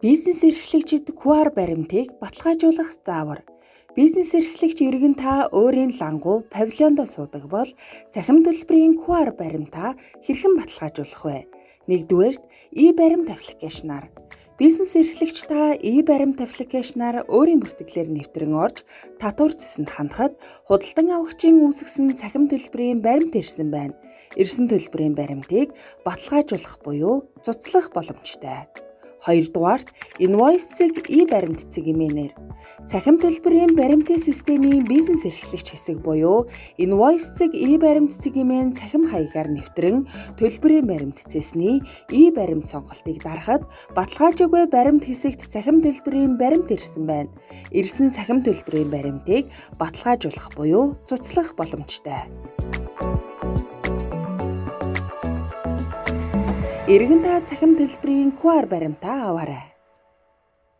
Бизнес эрхлэгчид QR баримтыг баталгаажуулах заавар. Бизнес эрхлэгч иргэн та өөрийн лангуу павильондоо суудаг бол цахим төлбөрийн QR баримтаа хэрхэн баталгаажуулах вэ? Нэгдүгээрт e-баримт аппликейшнаар. Бизнес эрхлэгч та e-баримт аппликейшнаар өөрийн бүртгэлээр нэвтрэн орж татвар цэсэнд хандахад худалдан авагчийн үүсгэсэн цахим төлбөрийн баримт ирсэн байна. Ирсэн төлбөрийн баримтыг баталгаажуулах буюу цуцлах боломжтой. Хоёрдугаарт invoice цэг e-баримт цэг имэнээр. Цахим төлбөрийн баримтын системийн бизнес эрхлэгч хэсэг буюу invoice цэг e-баримт цэг имэн цахим хаягаар нэвтрэн төлбөрийн баримт цэсний e-баримт сонголтыг дарахад баталгаажаагүй баримт хэсэгт цахим төлбөрийн баримт ирсэн байна. Ирсэн цахим төлбөрийн баримтыг баталгаажуулах буюу цуцлах боломжтой. Иргэн та цахим төлбөрийн QR баримтаа аваарай.